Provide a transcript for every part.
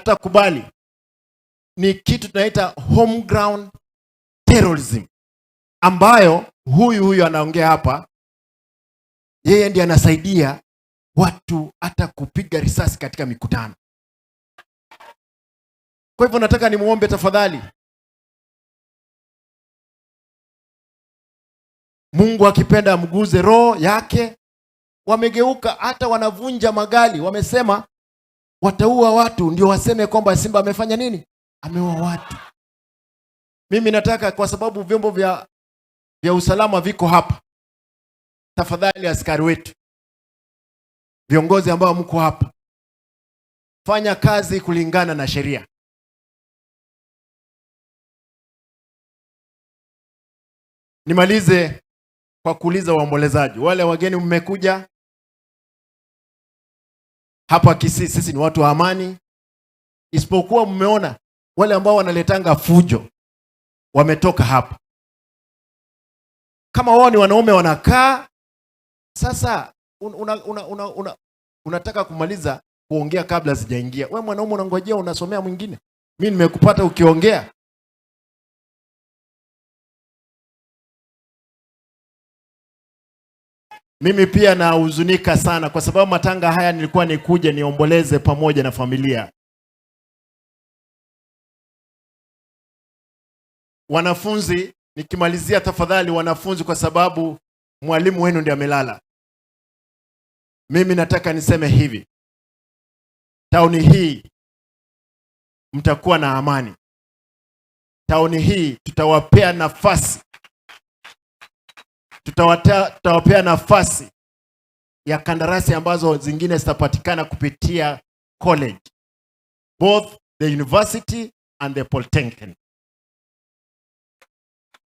Hatutakubali ni kitu tunaita homegrown terrorism, ambayo huyu huyu anaongea hapa, yeye ndiye anasaidia watu hata kupiga risasi katika mikutano. Kwa hivyo nataka nimuombe tafadhali, Mungu akipenda amguze roho yake. Wamegeuka hata wanavunja magari, wamesema wataua watu ndio waseme kwamba Simba amefanya nini, ameua watu. Mimi nataka kwa sababu vyombo vya usalama viko hapa, tafadhali askari wetu, viongozi ambao mko hapa, fanya kazi kulingana na sheria. Nimalize kwa kuuliza waombolezaji, wale wageni mmekuja hapa Kisii, sisi ni watu wa amani, isipokuwa mmeona wale ambao wanaletanga fujo wametoka hapa. Kama wao ni wanaume wanakaa sasa, unataka una, una, una, una kumaliza kuongea kabla sijaingia. We mwanaume unangojea unasomea mwingine, mi nimekupata ukiongea. Mimi pia nahuzunika sana kwa sababu matanga haya nilikuwa nikuje niomboleze pamoja na familia. Wanafunzi, nikimalizia tafadhali wanafunzi, kwa sababu mwalimu wenu ndiye amelala. Mimi nataka niseme hivi, tauni hii mtakuwa na amani. Tauni hii tutawapea nafasi, tutawapea nafasi ya kandarasi ambazo zingine zitapatikana kupitia college, both the university and the polytechnic.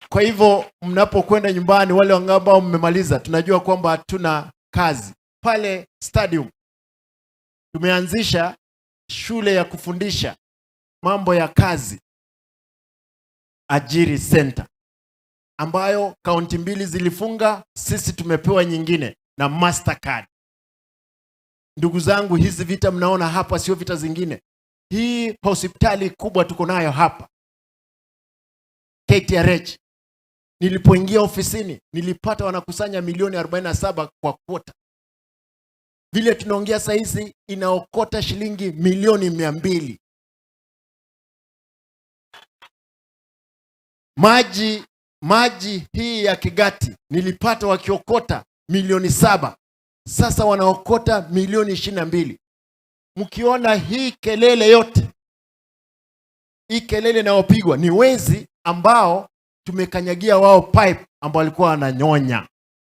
Kwa hivyo mnapokwenda nyumbani, wale ambao mmemaliza, tunajua kwamba hatuna kazi pale stadium. Tumeanzisha shule ya kufundisha mambo ya kazi, Ajiri Center, ambayo kaunti mbili zilifunga, sisi tumepewa nyingine na Mastercard. Ndugu zangu, hizi vita mnaona hapa sio vita zingine. Hii hospitali kubwa tuko nayo hapa KTRH, nilipoingia ofisini nilipata wanakusanya milioni 47 kwa kwota. Vile tunaongea saa hizi inaokota shilingi milioni 200. Maji hii ya Kigati nilipata wakiokota milioni 7, sasa wanaokota milioni 22. Mkiona hii kelele yote, hii kelele inayopigwa ni wezi ambao tumekanyagia wao pipe ambao walikuwa wananyonya.